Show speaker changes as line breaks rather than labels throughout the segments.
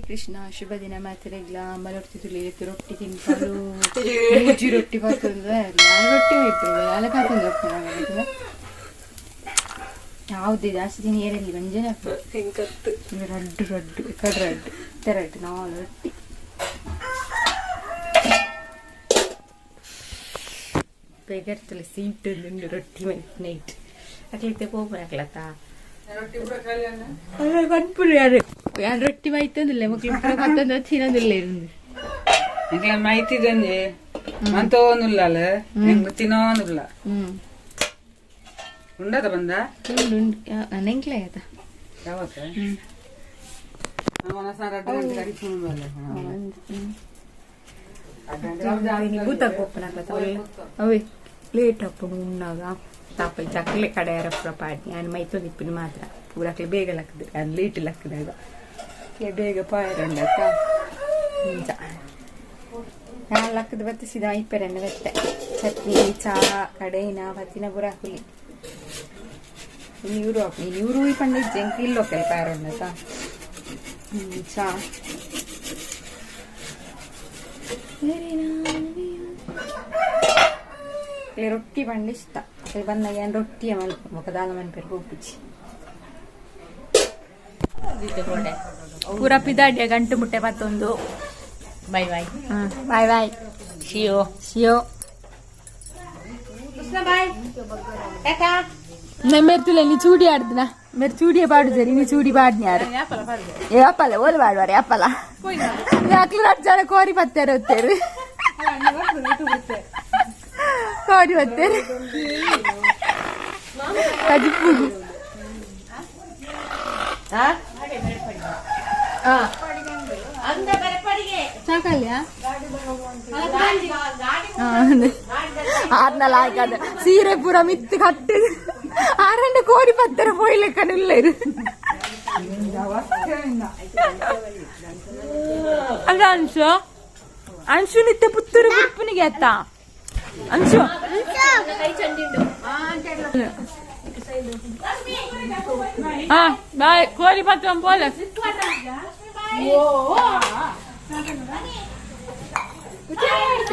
ಕೃಷ್ಣ, ಶುಭ ದಿನ ಮಾತೆರೆಗ್ಲ. ಮಲೊರ್ತಿ ತುಲಿ ರೊಟ್ಟಿ ತಿನ್ಪರು. ಮೂಜಿ ರೊಟ್ಟಿ ಪತ್ತೊಂದು, ನಾಲ್ ರೊಟ್ಟಿ ಇಪ್ಪು, ನಾಲ್ ಪತ್ತೊಂದು. ಯಾವುದೇ ಜಾಸ್ತಿ ದಿನ ಏರಲ್ಲಿ ಮಂಜನೆ. ರಡ್ಡು ರಡ್ಡು, ಈ ಕಡೆ ರಡ್ಡು, ಇತ್ತೆ ರಡ್ಡು, ನಾಲ್ ರೊಟ್ಟಿ. ಬೇಗರ್ತಲೆ ಸೀಟ್ ಉಂಡು ರೊಟ್ಟಿ ನೈಟ್ ಅಕ್ಲಿತ್ತೆ ಪೋಪುನ ಅಕ್ಲತ್ತ ಪನ್ಪುರು ಯಾರು ಯಾನ್ ರೊಟ್ಟಿ ಮೈತೊಂದಿಲ್ಲ, ಮಕ್ಳು ಪೂರ ಪತ್ತೊಂದು ತಿನ್ನೊಂದಿಲ್ಲ ಇருந்து.
ಎಂಕ್ಲ ಮೈತಿದಂಜಿ ಮಂತೋನುಲ್ಲಾಲ, ಎಂಕ್ ತಿನ್ನೋನುಲ್ಲ. ಉಂಡದ ಬಂದ?
ಉಂಡು ಉಂಡು, ನೆಂಕ್ಲೆ ಆಯ್ತಾ?
ಯಾವತ್ತ 2 ಗಂಟೆ ಕಡಿಮೆ.
ಭೂತಕ್ಕೆ ಪೋಪುನ ಅವೇ ಲೇಟ್ ಆಪುಂಡು ಉಣ್ಣಾಗ. ತಾಪ ಚಕ್ಲೆ ಕಡೆ ಪೂರ ಪಾಡಿ ಯಾನ್ ಮೈತೊಂದಿಪ್ಪುನಿ ಮಾತ್ರ. ಪೂರ ಅಕ್ಲೆ ಬೇಗ ಲಕ್ಕದು, ಯಾನ್ ಲೇಟ್ ಲಕ್ಕದಾಗ ಬೇಗ ಪಾಯರಂಡತ್ತ. ನಿಜ, ಯಾನ್ ಲಕ್ಕದು ಬತ್ತಿ ಸೀದಾ ಐಪೆರನ್ನ ಬತ್ತೆ. ಚಟ್ನಿ, ಚಾ, ಕಡೆಯಿನ ಬತ್ತಿನ ಪೂರ ಹಾಕುಲಿ. ಇವರು ಹಾಕಿ ಇವರು ಈ ಪಂಡ ಜಂಕ್ ಇಲ್ಲೋಕೆಲ್ ಪಾಯರಂಡತ್ತ. ಚಾ. ಇಲ್ಲಿ ರೊಟ್ಟಿ ಪಂಡ ಇಷ್ಟ. ಅಕ್ಲೆ ಬಂದಾಗ ಏನ್ ರೊಟ್ಟಿಯ ಮಲ್ಪ ಬೊಕ ದಾಲ ಮನ್ಪೆರ್ ಪೋಪುಜಿ. ಪೂರ ಪಿದಾಡ್ಯ ಗಂಟು ಮುಟ್ಟೆ ಪತ್ತೊಂದು.
Bye bye.
Bye bye.
ಶಿಯೋ.
ಶಿಯೋ.
ಬಾಯ್, ಟಾಟಾ.
ಮೇರ್ ನೀ ಚೂಡಿ ಆಡ್ದಿನ, ಮೇರ್ ಚೂಡಿಯ ಪಾಡು ಸರಿ, ನೀ ಚೂಡಿ ಪಾಡ್ನ್ಯಾರು ಯಾಪಲ್ಲ ಓಲ್ ಪಾಡುವಾರ ಯಾಪಲ್ಲ. ಅಕ್ಲು ರಡ್ಡ್ ಜನ ಕೋರಿ ಪತ್ತೇರು ಹೊತ್ತೇರು, ಕೋರಿ ಪತ್ತೇರು ಕಜಿಪುಗು. ಸಾಕಲ್ಯ ಆರ್ನಲ ಆಯ್ಕದ ಸೀರೆ ಪೂರ ಮಿತ್ತು ಕಟ್ಟು ಆರಂಡ ಕೋರಿ ಪತ್ತರ ಪೋಯ್ಲೆಕ್ಕನಿಲ್ಲೇರು ಅಲ್ಲ. ಅನ್ಸು, ಅನ್ಸು, ನಿತ್ಯ ಪುತ್ತೂರು ಬುಡ್ಪುನಿಗೆ ಅತ್ತ ಅನ್ಸು. ಹಾ, ಬಾಯ್. ಕೋರಿ ಪತ್ರ ಪೋಲೆ.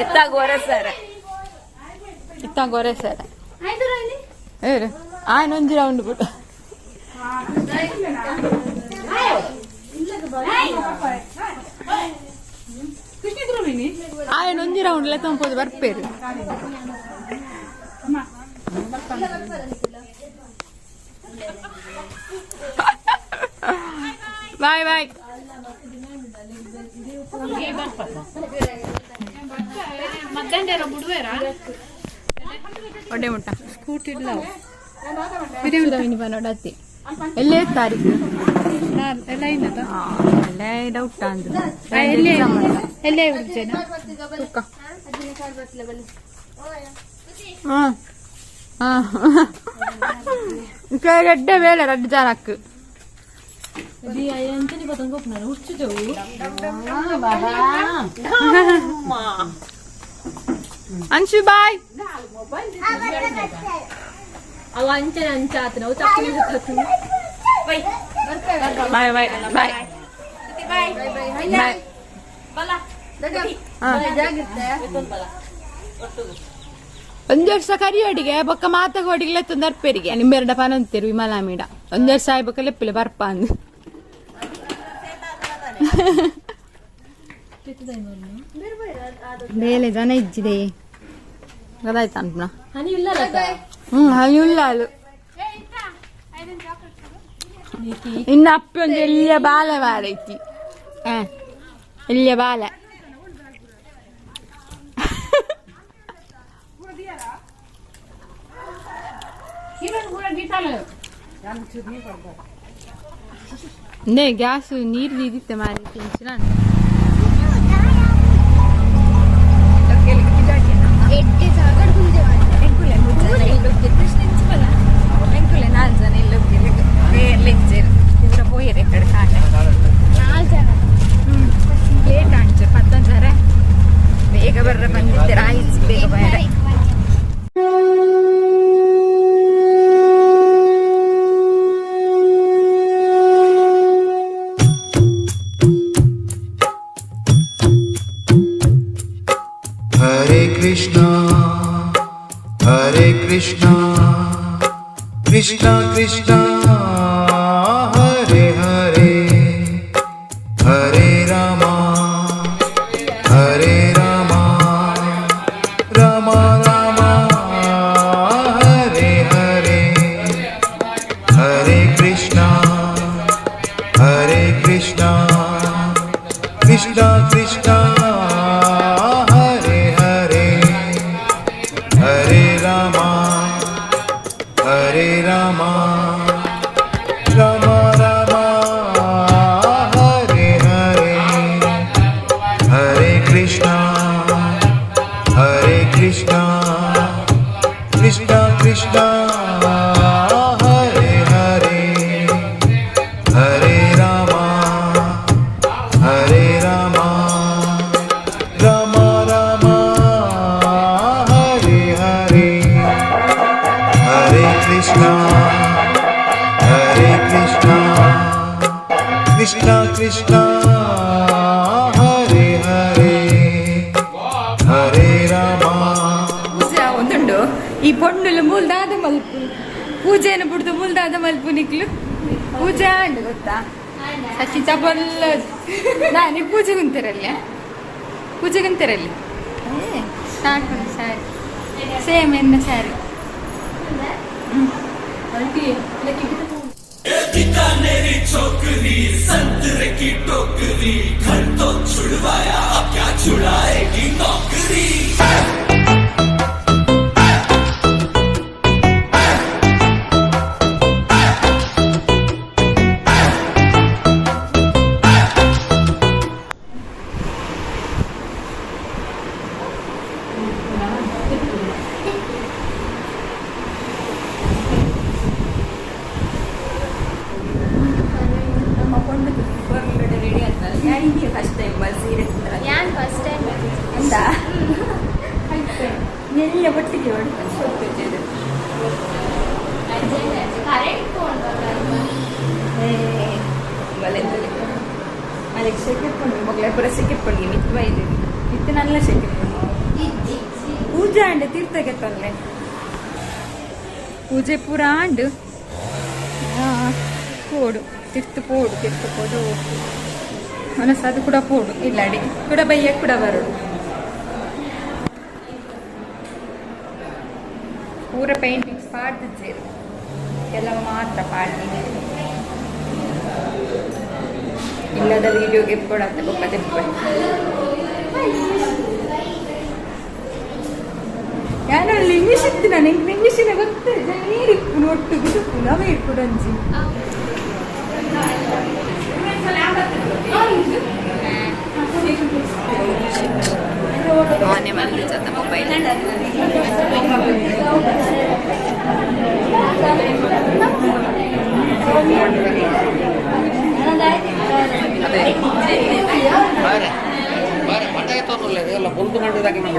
ಇತ್ತ ಗೋರೆ ಸರ, ಇತ್ತ ಗೋರೆ ಸರ. ಏರು ಆಯ್ನ ಒಂಜಿ ರೌಂಡ್ ಬಿಟ್ಟು ಆಯ್ನ ಒಂಜಿ ರೌಂಡ್ ಲೆತ್ತಂಪೋದು ಬರ್ಪೇರು. Bye bye. ಒಡೆ ಮುಟ್ಟ ಸ್ಕೂಟಿ ಇಲ್ಲ. ಪನೋಡತ್ತಿ ಎಲ್ಲೇ ತಾರೀಕು ಎಲ್ಲ ಡೌಟ್ ಅಂದು.
ಎಲ್ಲೇ?
ತುಕ್ಕ. ಹಾ ಹಾ, ಗಡ್ಡೆ ಬೇಲೆ ರಡ್ಡು ಜನಕ್ಕೆ. ಅಂಶು, ಬಾಯ್.
ಅವ ಅಂಚನೆ ಅಂಚ ಆತನ ಅವು ತಪ್ಪು.
Bye bye bye bye. ಒಂದ್ ವರ್ಷ ಕರಿಯೋಡಿಗೆ ಬೊಕ್ಕ ಮಾತ ಕೋಡಿಗೆ ತೊಂದರ್ಪೇರಿಗೆ ನಿಂಬೆರಡ ಪನಂತೀರು ವಿಮಲಾ ಮೀಡ. ಒಂದ್ ವರ್ಷ ಆಯ್ಬೊಕ್ಕ ಲೆಪ್ಪಿಲೆ ಬರ್ಪ ಅಂದು. ಬೇಲೆ ಜನ ಇಜ್ಜಿದೆ, ಗೊತ್ತಾಯ್ತಾ ಅನ್ಪುಣ.
ಹನಿ ಇಲ್ಲ.
ಹನಿ ಉಲ್ಲ ಅದು. ಇನ್ನು ಅಪ್ಪಿ ಒಂದು ಎಲ್ಲಿಯ ಬಾಲ ಮಾರೈತಿ. ಎಲ್ಲಿಯ ಬಾಲ. ನೇ ಗ್ಯಾಸ್ ನೀರು ದೀದಿತ್ತೆ ಮಾರಿ ಟೆನ್ಷನ್. ನಾಲ್ ಜನ ಲೆಕ್ಚರ್ ಇವರ ಪೋಯೆರೆ ಕಡೆ ಕಾಂಡೆ. ನಾಲ್ ಜನ ಲೇಟ್ ಆಂಚ ಪತ್ತೊಂಜಾರೆ ಬೇಗ ಬರ್ರ ಬಂದಿದ್ದೀರ ಆಯ್ತು, ಬೇಗ ಬರ.
Krishna Krishna Hare Hare, Hare Rama Hare Rama Rama Rama Hare Hare, Hare Krishna Hare Krishna Krishna Krishna Hare Hare, Hare Rama Hare Rama Rama Rama Hare Hare, Hare Krishna Hare Krishna Krishna Krishna Hare Hare, Hare Rama Hare Rama Rama Rama Hare Hare, Hare Krishna Hare Krishna Krishna Krishna Hare Hare, Hare Rama.
ಪೂಜೆ ಒಂದುಂಡು ಈ ಪೊಣ್ಣುಲು ಮೂಲ್ದಾದ ಮಲ್ಪು ಪೂಜೆಯನ್ನು ಬಿಡ್ದು ಮೂಲ್ದಾದ ಮಲ್ಪು ನಿಕ್ಲು ಪೂಜೆ ಅಂಡು ಗೊತ್ತಾ ಸಚಿ ಚಪಲ್ಲ ನಾನು ಪೂಜೆ ಕುಂತಿರಲ್ಲ, ಪೂಜೆ ಕುಂತಿರಲ್ಲ. ಸಾಕು sari same ಎನ್ನ ಸ್ಯಾರಿ. ನಮ್ಮ ಪೊಣ್ಣು ರೆಡಿ ಆಗ್ತದೆ. ನಾನು ಫಸ್ಟ್ ಟೈಮ್ ಸೀರೆ.
ಯಾನ್ ಫಸ್ಟ್ ಟೈಮ್.
ಅಂತ ಎಲ್ಲ ಒಟ್ಟಿಗೆ ಹೊಡ್ಕೊಂಡು.
ಕರೆಂಟ್.
ಅಲೆಕ್ ಸೆಕೆಟ್ಕೊಂಡು ಮಗಳ ಪೂರ ಸೆಕೆಟ್ಕೊಂಡು ಮಿತ್ತು ಬೈದಿರಿ ಮಿತ್ತು ನಲ್ಲ ಸೆಕೆಟ್ಕೊಂಡು. ಪೂಜೆ ಅಂಡ್ ತೀರ್ಥಕ್ಕೆ ತೊಂದರೆ ಪೂಜೆ ಪೂರ ಆಂಡ್ ಪೋಡು ತೀರ್ಥ ಪೋಡು ತೀರ್ಥ ಪೋಡು ಮನಸ್ಸು ಅದು ಕೂಡ ಪೋಡು ಇಲ್ಲ ಅಡಿ ಕೂಡ ಬಯ್ಯ ಕೂಡ ಬರೋಡು. ಪೂರ ಪೇಂಟಿಂಗ್ಸ್ ಪಾಡ್ದಿದ್ದೇರು, ಕೆಲವು ಮಾತ್ರ ಪಾಡ್ದಿ. ಇಲ್ಲದ ವಿಡಿಯೋಗೆ ಕೊಡತ್ತೆ ಬೊಕ್ಕ ತೆಪ್ಪೆ. ಯಾನಲ್ಲಿ ಇಂಗ್ಲೀಷ್ ಇತ್ತು, ನಾನು ಇಂಗ್ಲೀಷಿನ ಗೊತ್ತಿದೆ. ನೀರಿಪ್ಪು ಒಟ್ಟು ಗುಡುಪು ನವೇ ಇಪ್ಪುಡಂಜಿ. ಆನೆ ಮಲ್ದಿದ್ದ ಮೊಬೈಲ್.
ಬಾರೆ ಬಾರೆ ಮಠ ಎತ್ತೋದಿಲ್ಲ, ಇದೆಲ್ಲ ಬುಲ್ದು ಮಾಡಿದಾಗ ಮಠ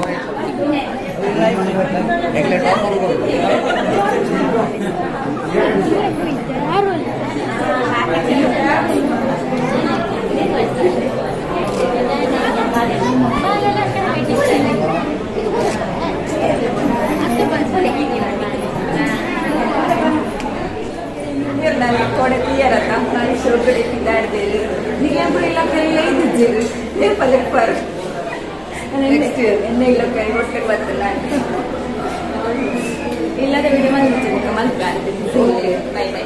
ಕೊಡೆ ತೀಯರತ್ತ ನಾನು ಶೋಕಡೆ ಪಿದಾಡ್ದೇರು ನಿಗೆ ಇಲ್ಲ ಕೈಲ ಇದ್ದಿದ್ದೀರಿ ಲೇಪ ಲೆಪ್ಪರು. ನೆಕ್ಸ್ಟ್ ಎಣ್ಣೆ ಇಲ್ಲ ಕೈ ಹೊಟ್ಟೆ ಬರ್ತಲ್ಲ. ಇಲ್ಲದ ವಿಡಿಯೋ ಮಲ್ಪು ಮಲ್ಪ. Bye bye.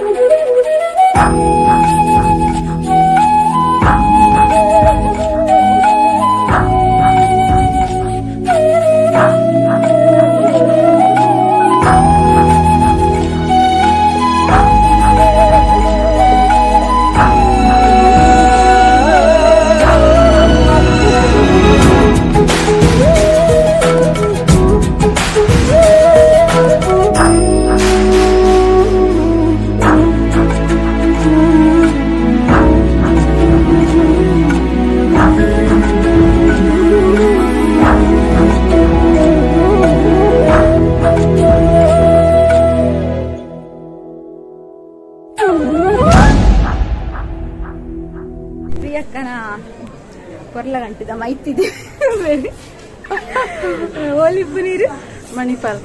Thank you.
ಉರಿಯಕ್ಕನ ಕೊರ್ಲ ಗಂಟದ ಮೈತಿದೆ ಓಲಿಪ್ಪು ನೀರು
ಮಣಿಪಾಲ್.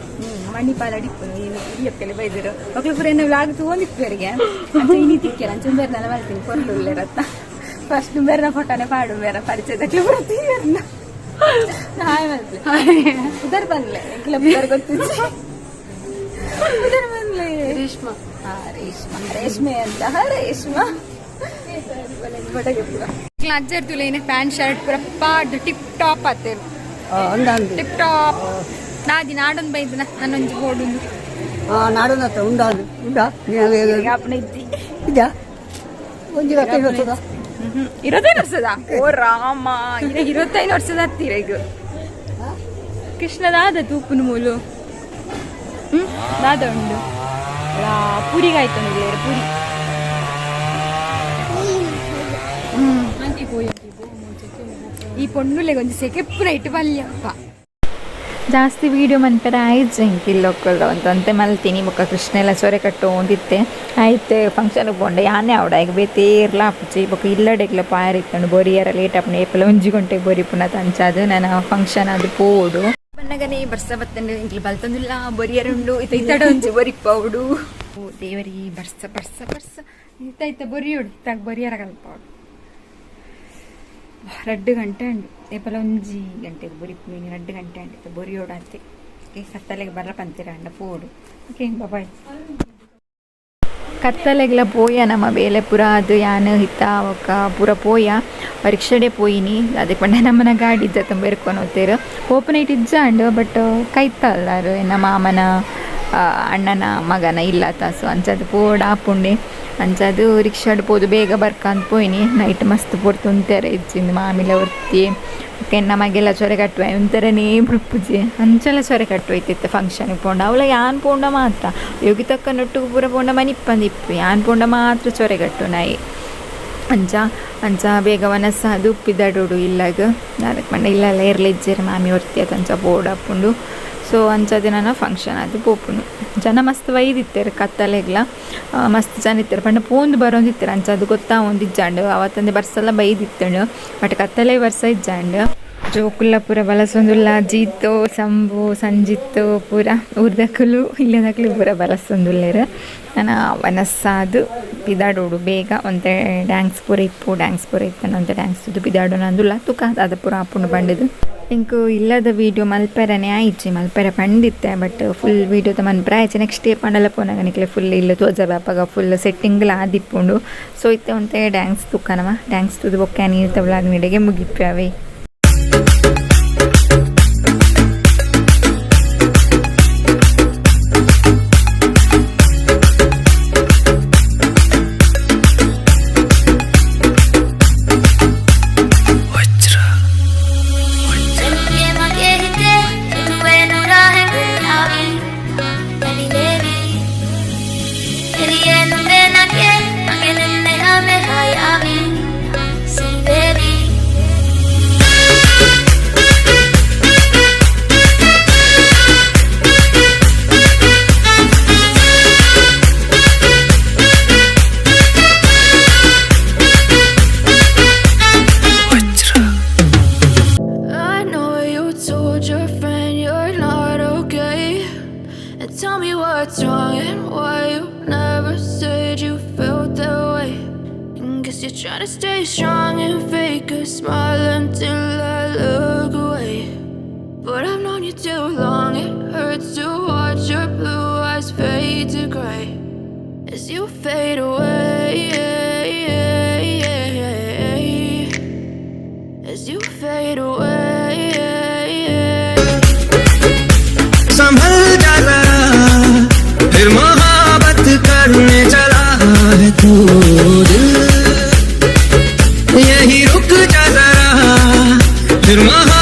ಮಣಿಪಾಲ್ ಅಡಿಪ್ಪು ನೀನು ಉರಿಯಕ್ಕಲೆ ಬೈದರು ಮಕ್ಕಳು ಪೂರ ಎನ್ನ ವ್ಲಾಗ್ ತಗೊಂಡಿಪ್ಪರಿಗೆ ಅಂಚ ಇನಿ ತಿಕ್ಕೆಲ್ಲ ಅಂಚ ಬೇರೆ ಮಲ್ತೀನಿ ಕೊರ್ಲು ಉಲ್ಲೇರತ್ತ ಫಸ್ಟ್ ಬೇರೆ ಫೋಟೋನೆ ಪಾಡು ಬೇರೆ ಪರಿಚಯದಕ್ಕೆ ಪೂರ ತೀರ್ನ ಹಾಯ್ ಮಲ್ಲೆ ಉದರ್ ಬನ್ಲೆ ಎಂಕ್ಲ ಉದರ್ ಗೊತ್ತಿತ್ತು ಉದರ್ ಬನ್ಲೆ
ರೇಷ್ಮಾ.
ಹಾ ರೇಷ್ಮಾ, ರೇಷ್ಮೆ ಅಂತ ರೇಷ್ಮಾ ಅಜ್ಜರ್ ತುಲೇನೆ ಪ್ಯಾಂಟ್ ಶರ್ಟ್ ಪೂರ ಪಾಡ್ದು ಟಿಪ್ ಟಾಪ್ ಆತೆ. ಟಿಪ್ ಟಾಪ್ ನಾದಿ ನಾಡೊಂದು ಬೈದನ ನನ್ನೊಂಜಿ ಬೋಡುಂದು.
ನಾಡೋನತ್ತ ಉಂಡಾದು ಉಂಡಾ?
ಅಪ್ಪನ ಇದ್ದಿ.
ಇದ್ಯಾ ಒಂಜಿ ರೊಕ್ಕ ವರ್ಷದ.
25 ವರ್ಷದ? ಓ ರಾಮ, ಇರ 25 ವರ್ಷದ ಹತ್ತಿರ ಈಗ ಕೃಷ್ಣದಾದ ತೂಪುನ ಮೂಲು ದಾದ ಉಂಡು ಪೂರಿಗಾಯ್ತು ಪೂರಿ. ಈ ಪೊಣ್ಣುಲೆಗೆ ಒಂಜಿ ಸೆಕೆಪ್ಪುನ ಇಟ್ಟು ಬಲ್ಯಪ್ಪ.
ಜಾಸ್ತಿ ವೀಡಿಯೋ ಮನ್ಪೆರ ಆಯ್ತು ಎಂಕಿಲ್ಲೊಕ್ಕಲ್ದ ಒಂತಂತೆ ಮಲ್ತೀನಿ. ಬೊಕ್ಕ ಕೃಷ್ಣ ಎಲ್ಲ ಸೊರೆ ಕಟ್ಟು ಒಂದಿತ್ತೆ ಆಯ್ತು. ಫಂಕ್ಷನ್ಗೆ ಪೋಂಡೆ ಯಾನೆ ಅವಡ ಈಗ ಬೇತೆ ಇರ್ಲ ಆಪುಜಿ. ಬೊಕ್ಕ ಇಲ್ಲಡೆಗ್ಲ ಪಾಯರ್ ಇತ್ತಂಡು ಬೊರಿಯರ ಲೇಟ್ ಆಪುಂಡು. ಏಪಲ 1 ಗಂಟೆಗೆ ಬೊರಿಪುನ ಅಂಚಾದು ನಾನು ಫಂಕ್ಷನ್ ಅದು ಪೋಡು
ಬನ್ನಗನೆ ಬರ್ಸ ಬತ್ತಂಡು ಇಂಕ್ಲು ಬಲ್ತಂದುಲ್ಲ ಬೊರಿಯರುಂಡು ಇತ್ತ ಇತ್ತಡ ಒಂಜಿ ಬೊರಿಪ್ಪವುಡು. ಓ ದೇವರಿ, ಬರ್ಸ ಬರ್ಸ ಬರ್ಸ ಇತ್ತ ಇತ್ತ ಬೊರಿಯೋಡು ಇತ್ತಾಗ ಬೊರಿಯರ ಕಲ್ಪವಡು. 2 ಗಂಟೆ ಉಂಡು. ಏಪಲ 1 ಗಂಟೆಗೆ ಬೊರಿಪ್ಪು ಮೀನು 2 ಗಂಟೆ ಉಂಡು. ಇತ್ತ ಬೊರಿಯೋಡು ಅಂತೆ ಕತ್ತಲೆಗೆ ಬರ್ರ ಪಂತೀರ ಅಂಡ ಪೋಡು. Okay, boy.
ಕತ್ತಲೆಗ್ಲ ಪೋಯ ನಮ್ಮ ಬೇಲೆ ಪೂರ ಅದು ಯಾನ್ ಹಿತ್ತ ಒಕ್ಕ ಪೂರ ಪೋಯ ಪರೀಕ್ಷೆಡೆ ಪೋಯಿನಿ. ಅದಕ್ಕೆ ಪಂಡ ನಮ್ಮನ ಗಾಡಿ ಇದ್ದ ತುಂಬ ಇರ್ಕೊಂಡು ಹೋಗ್ತೇರು. ಓಪನ್ ಐಟ್ ಇಜ್ಜಾಂಡು ಬಟ್ ಕೈತಲ್ಲಾರು ಎನ್ನ ಮಾಮನ ಅಣ್ಣನ ಮಗನ ಇಲ್ಲ ತಾಸು ಅಂಚದು ಪೋಡ ಆಪುಂಡೆ. ಅಂಚದು ರಿಕ್ಷಾಡ್ ಪೋದು ಬೇಗ ಬರ್ಕಂತ ಪೋಯಿನಿ. ನೈಟ್ ಮಸ್ತ್ ಪೊರ್ತು ಉಂತೆರೆ ಇಜ್ಜಿಂದು ಮಾಮಿಲ ಒರ್ತಿ ಎನ್ನ ಮಗೆಲ್ಲ ಚೊರೆ ಕಟ್ಟುವೆ ಉಂತೆರನೇ ಬುಡ್ಪುಜಿ ಅಂಚಲ ಚೊರೆ ಕಟ್ಟುವೈತಿತ್ತು. ಫಂಕ್ಷನ್ಗೆ ಪೋಂಡ ಅವಳ ಯಾನ್ ಪೋಂಡ ಮಾತ್ರ ಯೋಗಿ ತಕ್ಕ ನೊಟ್ಟುಗು ಪೂರ ಪೋಂಡ ಮನಿಪ್ಪಂದಿಪ್ಪು ಯಾನ್ ಪೋಂಡ ಮಾತ್ರ ಚೊರೆ ಕಟ್ಟು ನಾಯಿ. ಅಂಚ ಅಂಚ ಬೇಗ ವನಸ್ಸಾದು ಉಪ್ಪಿದಡೋಡು ಇಲ್ಲಾಗ ಅದಕ್ಕೆ ಪಂಡ ಇಲ್ಲೆಲ್ಲ ಇರ್ಲಿಜ್ಜೆರ್ ಮಾಮಿ ಒರ್ತಿ ಅಂಚ ಬೋಡಾಪುಂಡು. ಸೊ ಅಂಚ ದಿನ ಫಂಕ್ಷನ್ ಅದು ಪೋಪುಂಡು. ಜನ ಮಸ್ತ್ ವೈದಿತ್ತೆರ್ ಕತ್ತಲೆಗ್ಲ ಮಸ್ತ್ ಜನ ಇತ್ತೆರ್ ಪಂಡ ಪೋಂದು ಬರೋಂದಿತ್ತೆರ್. ಅಂಚ ಅದು ಗೊತ್ತಾ ಒಂದಿಜ್ಜಾಂಡು ಅವತ್ತಂದೆ ಬರ್ಸಲ ಬೈದಿತ್ತಂಡು ಬಟ್ ಕತ್ತಲೆ ಬರ್ಸ ಇಜ್ಜಾಂಡು. ಜೋಕುಲ್ಲ ಪೂರ ಬಲಸೊಂದುಲ್ಲ. ಜೀತೋ ಸಂಬು ಸಂಜಿತ್ತು ಪೂರ ಊರ್ದಕುಲು ಇಲ್ಲದಕ್ಲು ಪೂರ ಬಲಸೊಂದುಲ್ಲೆರ್. ನನ ವನಸ್ಸಾದು ಪಿದಾಡೋಡು ಬೇಗ ಒಂತೆ ಡ್ಯಾನ್ಸ್ ಪೂರ ಇಪ್ಪು ಡ್ಯಾನ್ಸ್ ಪೂರ ಇತ್ತಂಡ ಒಂತೆ ಡ್ಯಾನ್ಸ್ ತೂದು ಪಿದಾಡೋಣ ಅಂದುಲ್ಲ ತುಕ ಅದ ಪೂರ ಆಪುಂಡು ಬಂಡಿದು. ಎಂಕ್ ಇಲ್ಲದ ವೀಡಿಯೋ ಮಲ್ಪೆರನೆ ಆಯ್ಚಿ ಮಲ್ಪೆರೆ ಪಂಡಿತ್ತೆ ಬಟ್ ಫುಲ್ ವೀಡಿಯೋ ಮನ್ಪೆರೆ ಆಯ್ಚಿ. ನೆಕ್ಸ್ಟ್ ಡೇ ಪಂಡಲ ಪೋನಾಗ ನಿಕ್ಲೆ ಫುಲ್ ಇಲ್ಲ ತೋಜ ಬಾಪಗ ಫುಲ್ ಸೆಟ್ಟಿಂಗ್ಲ ಆದಿಪ್ಪುಂಡು. ಸೊ ಇತ್ತೆ ಒಂತೆ ಡ್ಯಾನ್ಸ್ ತುಕ್ಕನವ ಡ್ಯಾನ್ಸ್ ತೂದು ಬೊಕ್ಕ ನೀರು ತವಲಾಗ ನೀಡೆಗೆ ಮುಗಿಪ್ಪಾವೆ.
You're trying to stay strong and fake a smile until I look away. But I've known you too long, it hurts to watch your blue eyes fade to gray as you fade away. As you fade away.
संभल जा जरा, फिर मोहब्बत करने चला है तू दिल, यही रुक जा जरा, फिर मोहब्बत